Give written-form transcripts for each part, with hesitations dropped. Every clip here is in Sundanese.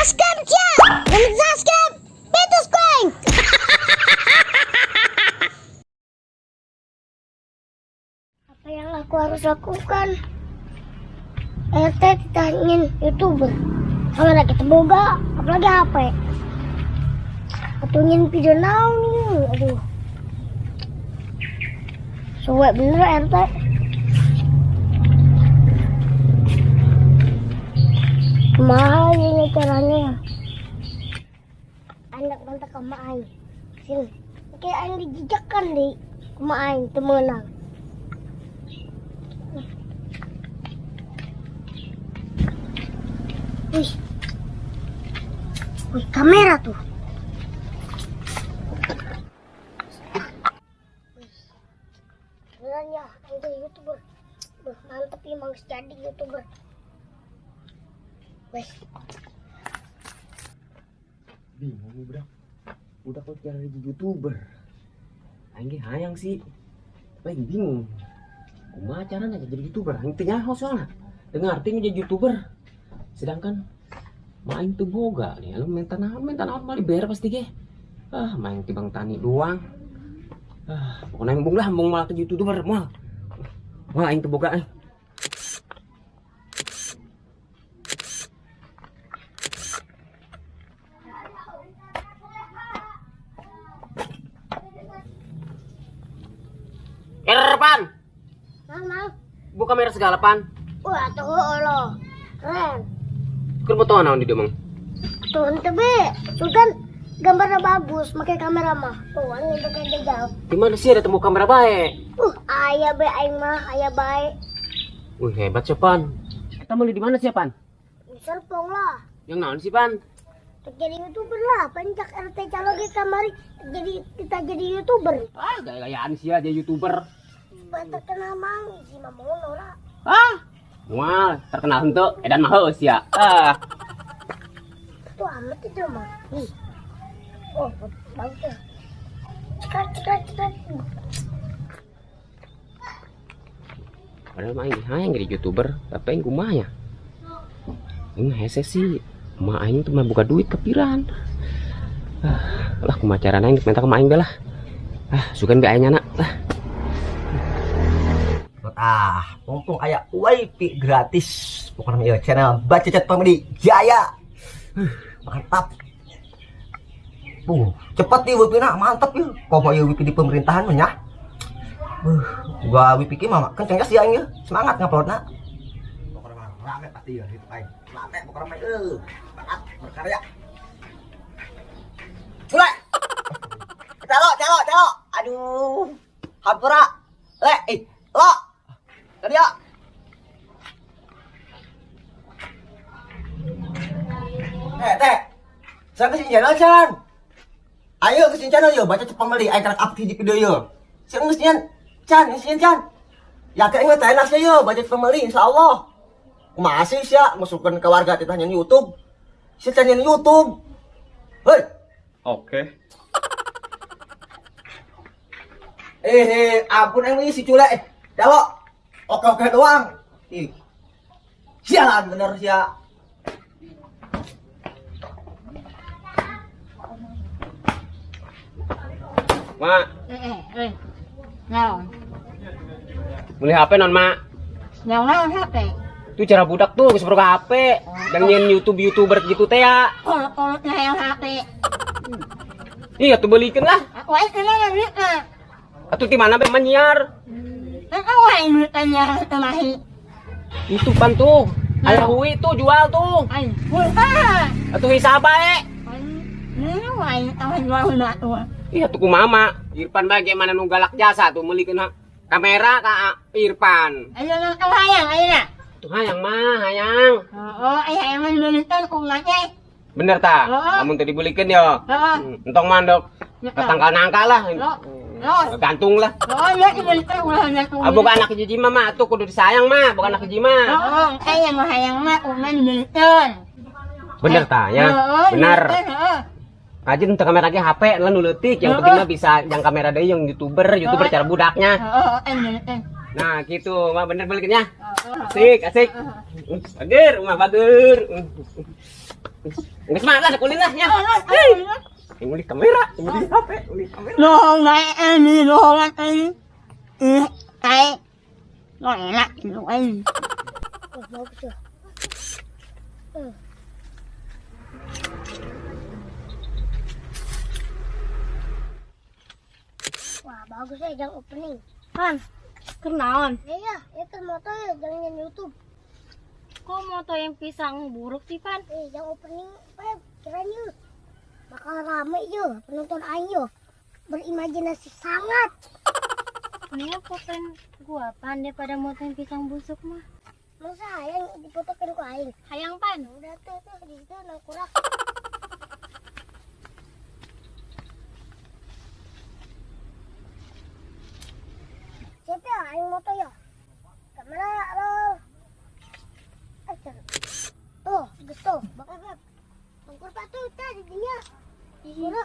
Subscribe ya. Dan subscribe. Betus kuing. Apa yang aku harus lakukan? RT tidak ingin YouTuber. Kamera kita boga, apalagi HP. Atau ingin video naon nih, aduh. Suwe bener RT. Kumaha ini caranya? Anak mantap sama aing. Sini. Kayak aing dijejakkan di kumaha aing teu meunang. Wih. Wih, kamera tuh. Wih. Beneran ya, aing jadi YouTuber. Duh, mantep ya, mau jadi YouTuber. Wih. Bingung nih, budak. Budak kok cara jadi YouTuber. Aing ge hayang sih. Tapi aing bingung. Kumaha carana jadi YouTuber? Aing teu nyaho soalna. Teu ngarti jadi YouTuber. Sedangkan mah aing teu boga nih. Lalu minta naon mah dibere pasti ge. Ah, main tibang tani doang. Ah, pokoknya aing embung lah, embung malah ke YouTuber moal. Moal aing teu boga euy. Irfan. Mang, mang. Buka kamera segala, Pan. Wah, tuh lo. Keren. Keur foto naon di dieu, Mang? Tuh, ente be. Tuh kan gambarnya bagus, pakai kamera mah. Tuh, ini pakai dia jauh. Di mana sih ada temu kamera bae? Ayah be aing mah, ayah bae. Wih, hebat sih, Pan. Kita beli di mana sih, Pan? Di Serpong lah. Yang naon sih, Pan? Jadi YouTuber lah, pencak RT caloge kamari jadi kita jadi YouTuber. Ah, gaya-gayaan sih ya jadi YouTuber. Terkenal mang si Mamono lah. Ah, mual terkenal henteu edan mah heueuh sia. Ah. Itu amat itu mah. Ih. Oh, bagus ya. Cekat, cekat, cekat. Padahal mah aing hayang jadi YouTuber, tapi aing kumaha ya? Aing hese sih. Mah aing tuh mah buka duit kepiran. Ah, lah kumaha carana aing minta ka aing be lah. Ah, sugan be aing nyana lah. Ah, mumpung aya wifi gratis. Pokoknya ya channel Bacecet Family Jaya. Mantap. Cepet nih wifi na, mantap ya. Komo ya wifi di pemerintahan mah nya. Gua wifi ki mah kenceng sih aing ya. Semangat nguploadna. Pokoknya mah rame pasti ya hidup aing. Rame pokoknya mah semangat berkarya. Mulai. Calo, calo, calo. Aduh. Hampura. Le, lo. Tadi ya. Teh. Saya kesini channel, Chan. Ayo kesini channel yo, baca cepat beli, ayo up di video yo. Saya kesini Chan, kesini Chan. Ya kayak nggak enak sih yo, baca cepat beli, insyaallah. Masih sih ya, masukkan ke warga ditanya YouTube. Saya tanya YouTube. Hei. Oke. Ampun yang ini si cule. Calo. Oke-oke doang. Ih. Sialan bener sia. Mak. Naon? Beli HP non, Mak? Naon naon HP? Itu cara budak tuh geus boga HP. Dan nyen YouTube-YouTuber gitu teh ya. Kolot-kolot hayang HP. Iya tuh belikeun lah. Aku aing kenal duitna. Atuh di mana be menyiar? Aku aing duitna nyiar teu mahi. Itu pan tuh. Ayah hui tuh jual tuh. Aing ah. Atuh hisab bae. Aing aing aing jual heula tuh. Iya tuh ku mama. Irfan bagaimana nu galak jasa tuh meulikeun kamera ka Irfan. Ayo nang teu hayang ayeuna. Tuh hayang mah, hayang. Oh, aya hayang mah dibelikeun ku mah teh. Bener ta? Lamun teu dibelikeun yo. Heeh. Entong mandok. Tangkal nangka lah. Gantung lah. Oh, iya dibelikeun ulah nya tuh. Ah, bukan anak hiji mah, mah atuh kudu disayang mah, bukan anak hiji mah. Heeh, aya mah hayang mah ku mah dibelikeun. Bener ta ya? Bener. Rajin untuk kamera ge HP lah nu leutik, yang penting mah bisa yang kamera deui yang YouTuber, YouTuber cara budaknya. Heeh, dibelikeun. Nah, gitu, mah bener balikinnya. Asik, asik. Bager, mah bager. Geus mah lah kulin lah nya. Hei. Nguli kamera, nguli HP, nguli kamera. Lohong ini, lohong ini. Ih, ai. Lo enak gitu ai. Oh, bagus ya. Wah, bagus ya jang opening. Pan, kenaon? Iya, itu moto ya jangan YouTube. Kok moto yang pisang buruk sih, Pan? Jang opening, Pep, keren yuk. Bakal rame yuk, penonton ayo. Berimajinasi sangat. Mendingan fotoin gua, Pan, daripada motoin pisang busuk mah. Masa hayang dipotokin ku aing? Hayang, Pan. Udah tuh di situ nangkurak. Siapa ya aing moto ya? Kamera lo. Tuh, gitu. Bakal Pep. Nangkur patu tadi dinya. Iya.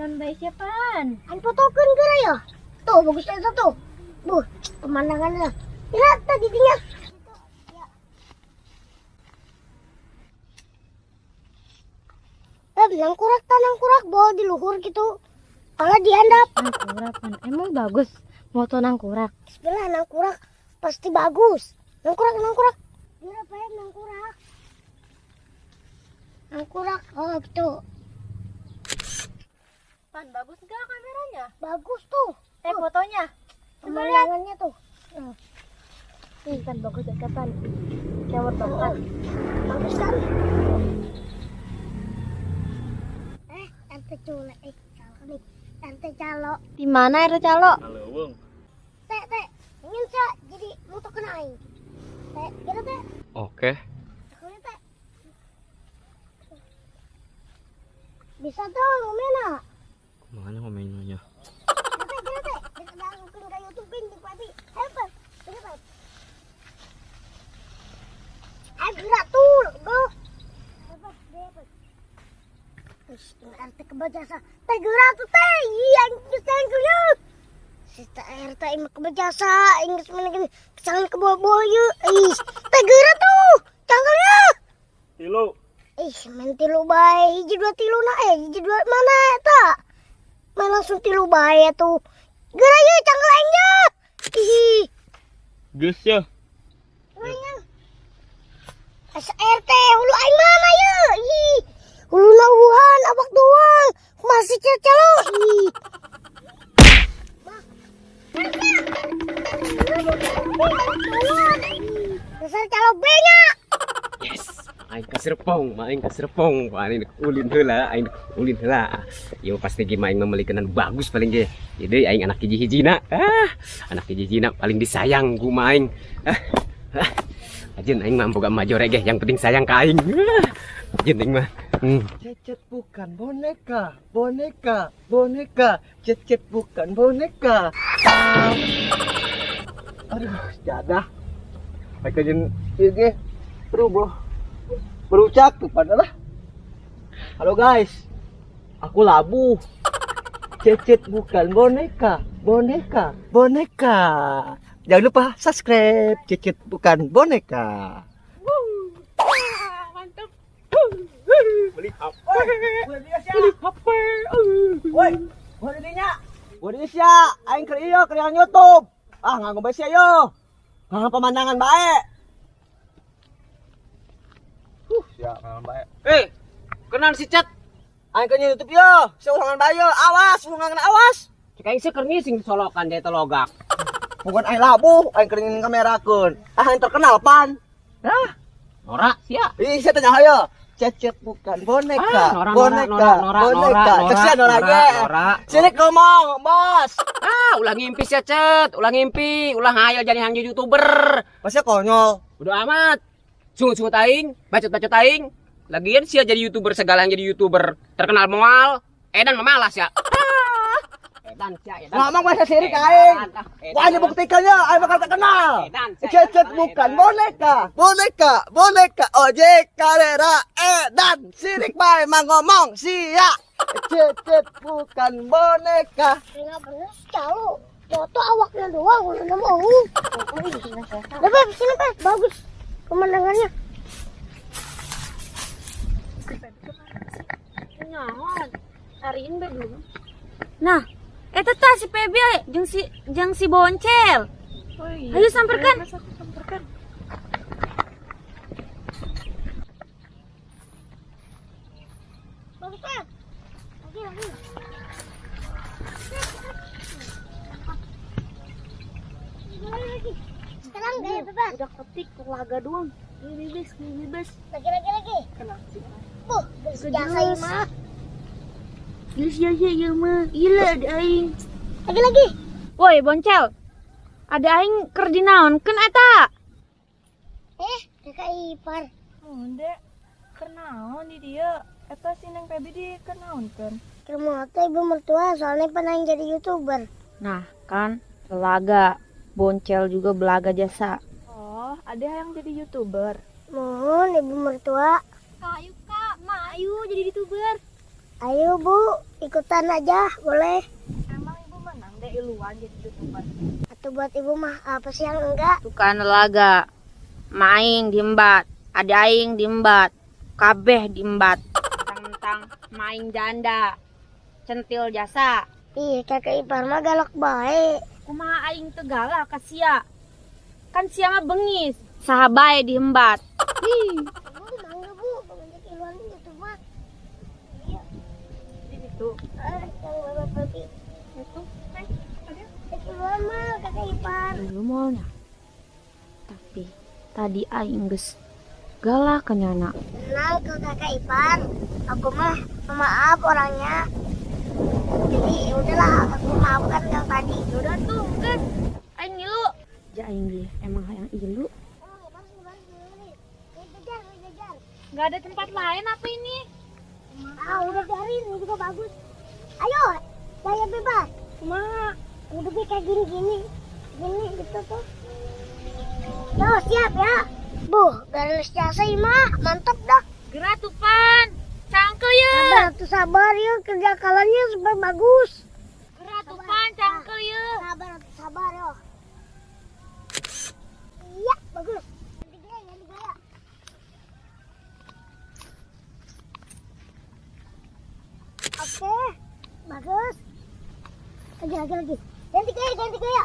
Non bae siapaan? Aing fotokeun geura ya. Tuh, bagus aja tuh. Buh, pemandangannya. Ya, tadi dinya. Pep, nangkurak nangkurak bawa di luhur gitu. Kalau dihandap. Nangkurak, Pan. Emang bagus moto nangkurak. Bismillah, nangkurak pasti bagus. Nangkurak, nangkurak. Geura Pep, nangkurak. Nangkurak, oh gitu. Pan, bagus gak kameranya? Bagus tuh. Fotonya. Pemandangannya tuh. Ih, kan bagus ya, Pan. Cewek banget. Bagus kan? Tante culek, salah nih. Tante calo. Di mana itu calo? Leuweung. Teh, teh, ingin sa jadi moto kena aing. Teh, gitu teh. Oke. Aku teh. Bisa tuh ngomena. Kumaha ngomennya? Teh, gitu teh. Bisa langsung ke YouTube di Papi. Ayo, Pak. Ayo, Pak. Ayo gerak tuh, go. Ayo, Pak. RT kebajasa. Teh gerak tuh teh. Iya, geus yuk. Si RT imah kebajasa, geus mana kesangan ke bawah yuk. Ih, teh gerak tuh. Cangkel yuk. Tilu. Ih, main tilu bae. Hiji dua tilu na hiji dua mana eta? Main langsung tilu bae tuh. Gerak yuk, cangkel aing yuk. Ih. Geus ya. Asa RT hulu aing mana yuk? Ih. Hulu nauhan awak doang. Masih celo. Ih. Dasar calo banyak. Yes, aing kasirpong, aing kasirpong. Aing ulin heula, aing ulin heula. Ieu pasti ge aing memelikeun bagus paling ge. Jadi aing anak hiji-hijina. Ah, anak hiji-hijina paling disayang ku mah aing. Ah. Ajeun aing mah boga majore ge, yang penting sayang ka aing. Ajeun aing mah. Cecet bukan boneka, boneka, boneka. Cecet bukan boneka. Aduh, jadah. Baik aja ieu ge berubah. Berucap kepada lah. Halo guys. Aku labu. Cecet bukan boneka, boneka, boneka. Jangan lupa subscribe. Cecet bukan boneka. Mantap. Beli HP. Beli HP. Woi, woi dinya. Woi dinya sia, aing keur ieu keur YouTube. Ah, nganggo bae sia yo. Nganggo pemandangan bae. Sia nganggo bae. Kenal si Cet. Aing keur YouTube yo, sia ulangan bae yo. Awas, ulangan awas. Cek aing sih keur ngising solokan deui telogak. Bukan aing labuh, aing keur kamerakeun. Ah, aing terkenal pan. Hah? Norak sia. Ih, sia tanya hayo. Cecet bukan boneka, Ah, Nora, boneka, Nora, Nora, boneka. Nora, Cek sia Nora ge. Nora. Sirik ngomong, bos. Ah, ulah ngimpi sia Cet, ulah ngimpi, ulah ngayal jadi hang YouTuber. Masih konyol. Udah amat. Sungut-sungut aing, bacot-bacot aing. Lagian sia jadi YouTuber segala yang jadi YouTuber terkenal moal. Edan mah malas ya. Edan sia, edan. Ngomong bahasa sirik aing. Ah, edan. Wah, ini buktikannya aing bakal terkenal. Edan, sia, Cecet edan, bukan edan. boneka, boneka, boneka. Ojek karera edan. Sirik bae mah ngomong sia. Cecet bukan boneka. Enggak bener calo. Foto awaknya doang, udah nggak mau. Udah, Beb, sini, Beb. Bagus pemandangannya. Nyawan. Cariin be dulu. Nah, eta tah si Pebi jeung si Boncel. Oh, iya. Ayo samperkan. Samperkan. Bagus, Beb. Lagi, lagi. Lagi. Sekarang gaya bebas. Udah ketik laga doang. Bebas, bebas. Lagi, lagi, lagi. Buh, geus jasa ieu mah. Geus jasa ieu mah. Gila ada aing. Lagi, lagi. Woi, Boncel. Ada aing keur dinaonkeun eta? Kakak ipar. Mun dek, keur naon di dieu? Eta si Neng Pebi di keur naonkeun? Keur moto ibu mertua soalnya pernah jadi YouTuber. Nah, kan belaga. Boncel juga belaga jasa. Oh, ada yang jadi YouTuber. Mohon ibu mertua. Ayo Kak, ma ayo jadi YouTuber. Ayo Bu, ikutan aja, boleh. Emang ibu menang deh iluan jadi YouTuber. Atau buat ibu mah apa sih yang enggak? Tuh kan laga. Maing diembat, ada aing diembat, kabeh diembat. Mentang-mentang maing janda, centil jasa. Ih, kakak ipar mah galak baik. Kumaha aing teu galak ka sia. Kan sia mah bengis, saha bae diembat. Ih, Bu, mangga Bu, menjadi iluan YouTuber. Iya. Itu. Yang Bapak Pebi. Itu. Iluan mah kakak ipar. Dulu molnya. Tapi tadi aing geus galak ka nyana. Tenang ke kakak ipar. Aku mah pemaaf orangnya. Jadi udahlah, aku maafkan yang tadi. Udah tuh, kan aing ngilu. Ja aing ge emang hayang ilu. Gak ada tempat lain apa ini? Ah, udah biarin, ini juga bagus. Ayo, gaya bebas. Kumaha? Udah kayak gini-gini. Gini gitu tuh. Yo, siap ya. Buh, garis jasa mah, mantap dah. Gerak tuh, Pan. Cangkel ya. Sabar tuh, sabar ya, kerja kalannya supaya bagus. Gerak tuh, Pan, cangkel ya. Sabar tuh, sabar yo. Iya, bagus. Ganti gaya, ganti gaya. Oke, bagus. Lagi, lagi, lagi. Ganti gaya, ganti gaya.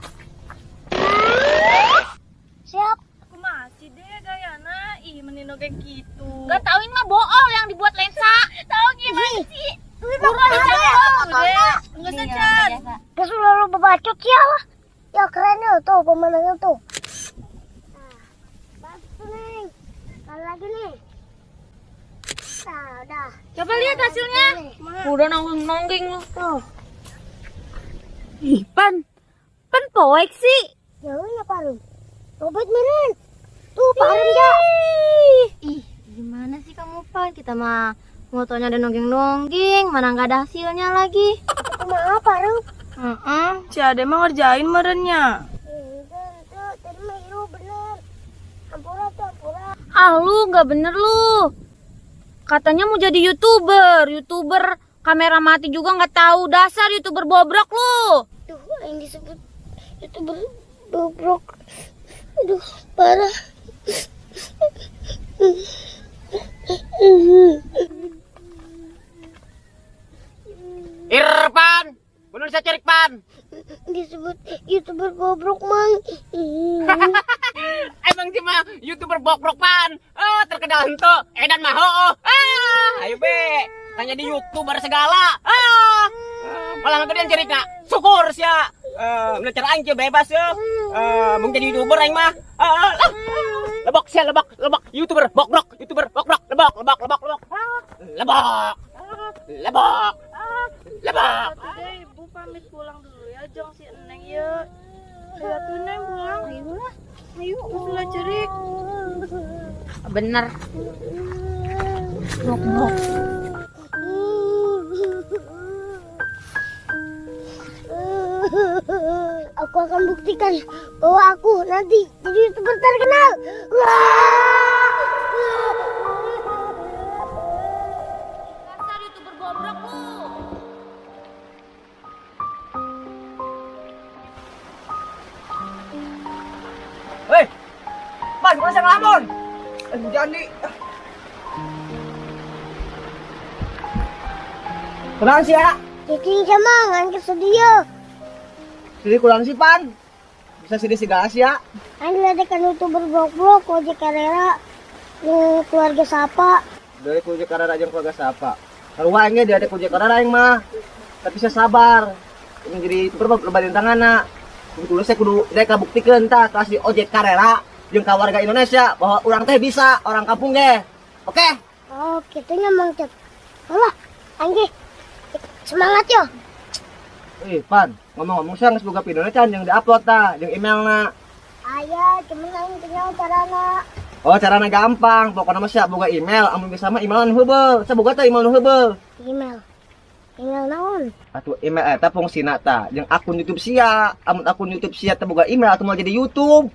Siap. Kumaha sih deh gayana, ih menino kayak gitu. Gak tau ini mah bool yang dibuat lensa. Tahu gimana sih? Buruan deh. Enggak usah, Chan. Terus lalu bebacot ya lah. Ya keren ya tuh pemandangan tuh. Nah, bagus tuh, Neng. Kalau lagi nih. Nah, udah. Coba lihat hasilnya. Udah nonggeng-nonggeng lu. Tuh. Ih, Pan. Pan poek sih. Jauhnya parum. Robot meren. Tuh parum ya. Ih, gimana sih kamu Pan? Kita mah motonya ada nonggeng-nonggeng, mana nggak ada hasilnya lagi. Maaf parum. Si Ade mah ngerjain merennya. Itu tadi mah iru bener. Ampura tuh, ampura. Ah, lu nggak bener lu. Katanya mau jadi YouTuber, YouTuber kamera mati juga nggak tahu, dasar YouTuber bobrok lu. Duh, yang disebut YouTuber bobrok. Aduh, parah. Irfan, bener saya cerik Pan. Disebut YouTuber bobrok, Mang. Emang cuma YouTuber bobrok Pan. Oh, terkenal henteu, edan mah heueuh. Ah, ayo be, tanya di YouTuber segala. Ah, malah gedean cerikna. Syukur sia. Mun cara aing bebas ya. Mun jadi YouTuber aing mah. Lebok sia, lebok, lebok. YouTuber bobrok, YouTuber bobrok, lebok, lebok, lebok, lebok. Lebok. Lebok. Lebok. Deh, ibu pamit pulang dulu ya, jong si Neng ya. Ayo tuh Neng pulang. Ayolah. Ayo, udah cerik. Bener. Nok-nok. Aku akan buktikan bahwa aku nanti jadi YouTuber terkenal. Wah! Dasar YouTuber goblok lu. Pan, kumaha sia ngelamun? Hujan di. Kunaon sia? Cicing sia mah ngan ke studio. Sedih kurang sih, Pan. Bisa sedih segala sia. Aing diledekan YouTuber blok-blok Ojek Karera yang keluarga Sapa. Dari Ojek Karera jeung keluarga Sapa. Sarua aing ge diledek Ojek Karera aing mah. Tapi saya sabar. Ini jadi YouTuber mah loba rintanganna. Kudu saya kudu rek kabuktikeun tah ka si Ojek Karera jeung ka warga Indonesia bahwa urang teh bisa, orang kampung ge. Oke? Oh, kitu nya Mang Cep. Alah, aing ge semangat yo. Pan, ngomong-ngomong sia geus boga videona can jeung di-upload tah, jeung emailna. Aya, cuman aing teu nyaho carana. Oh, carana gampang. Pokokna mah sia boga email, amun bisa mah email nu heubeul. Sia boga teh email nu heubeul? Email. Email naon? Atuh email eta fungsina tah jeung akun YouTube sia. Amun akun YouTube sia teh boga email atuh moal jadi YouTube.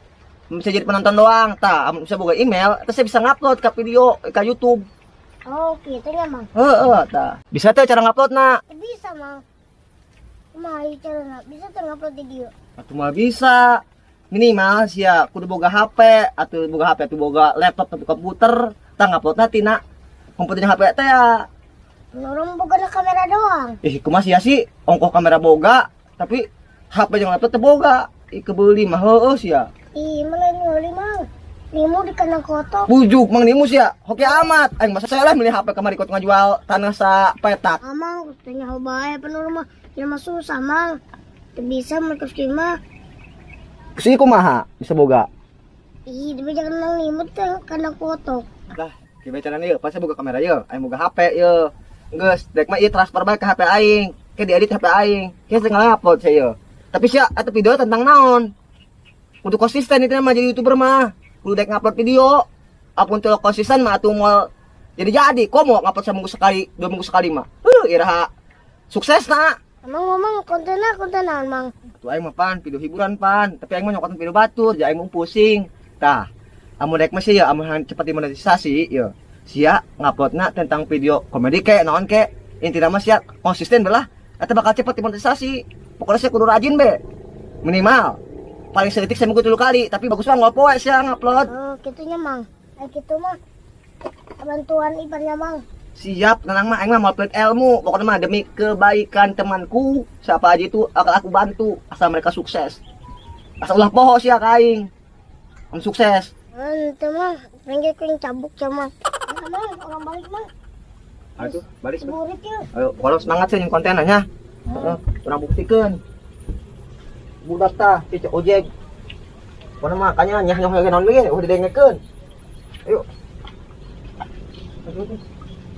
Bisa jadi penonton doang tah. Amun bisa boga email, eta sia bisa ngupload ka video ka YouTube. Oh, kitu nya Mang. Heeh, tah. Bisa teh cara nguploadna? Bisa, Mang. Kumaha ieu carana? Bisa teh ngupload video? Atuh moal bisa. Minimal sia kudu boga HP, atuh boga HP atuh boga laptop atau komputer, tah nguploadna tina komputer jeung HP teh ya. Urang boga kamera doang. Ih, kumaha sia sih? Ongkoh kamera boga, tapi HP jeung laptop teh boga. Ih, kebeuli mah heueuh sia. Ih, mana nyoli, Mang. Nimu di kandang kotok. Bujuk Mang Nimu sia, hoki amat. Aing masa saya lah beli HP kamari kot ngajual tanah sa petak. Amang, tanya bae penuh rumah. Ya mah susah, Mang. Teu bisa mun kos mah. Sih kumaha bisa boga? Ih, tapi jangan Mang Nimu teh kandang kotok. Lah, gimana caranya yeuh? Pasti boga kamera yeuh, aing boga HP yeuh. Geus, dek mah ieu transfer bae ke HP aing. Ke diedit HP aing. Ke tinggal upload sia yeuh. Tapi sia eta video tentang naon? Kudu konsisten itu mah jadi YouTuber mah. Kudu dek ngupload video. Apun teu konsisten mah atuh moal jadi-jadi. Komo ngupload seminggu sekali, 2 minggu sekali mah. Iraha sukses na. Emang ngomong kontenna konten naon, Mang? Tuh aing mah pan video hiburan pan, tapi aing mah nyokotan video batur, jadi aing mah pusing. Tah, amun dek mah sih ya, amun hayang cepat dimonetisasi ya. Sia nguploadna tentang video komedi ke naon ke, intina mah sia konsisten belah, eta bakal cepat dimonetisasi. Pokoknya sia kudu rajin be. Minimal paling sedetik seminggu 3 kali, tapi bagus mah ngopo we sia ngupload. Oh, kitunya Mang. Ai kitu mah bantuan iparnya Mang. Siap, tenang mah, aing mah mau upload ilmu. Pokoknya mah demi kebaikan temanku, siapa aja itu akan aku bantu asal mereka sukses. Asal ulah poho sia ka aing. Om sukses. Ente mah, pengen ku yang cabuk sama. Nah, Mang, orang balik Mang. Ayo, balik. Seburit yuk. Ayo, pokoknya semangat sih yang kontennya. Heeh, urang buktikeun. Budak tah, cicik ojek. Pokoknya mah kanya nyah nyoh naon ge, udah didengekeun. Ayo.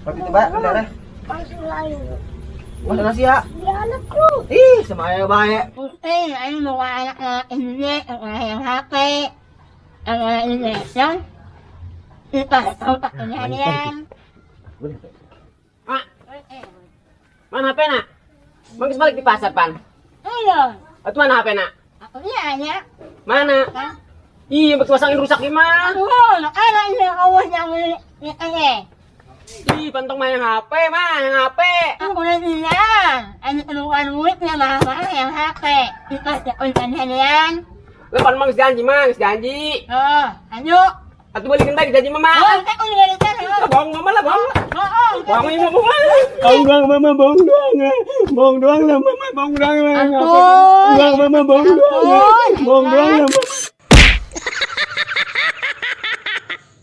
Berarti tiba, udah deh. Langsung lain. Mana nasi ya? Dia anakku. Ih, semaya baik. Aing mau anak ini, yang HP, yang ini, yang kita tahu tak kejadian. Mak, mana HP nak? Bang geus balik di pasar pan. Iya. Atuh mana HP nak? Aku iya aja. Mana? Hah? Iya, betul pasangin rusak gimana? Oh, ada ini awas yang ini. Ih, pantong main HP, mah, yang HP. Aku udah bilang, ini keluar duitnya mah, yang HP. Kita kejadian. Lah pan mang janji, mang, janji. Oh, ayo. Atuh balikin balik janji mama. Oh, kita udah balikan. Bohong mama lah, bohong. Oh, Bohong ibu, bohong. Bohong doang mama, bohong doang. Bohong doang lah mama, bohong doang. Ampun. Bohong mama, bohong doang. Ampun. Bohong doang lah mama.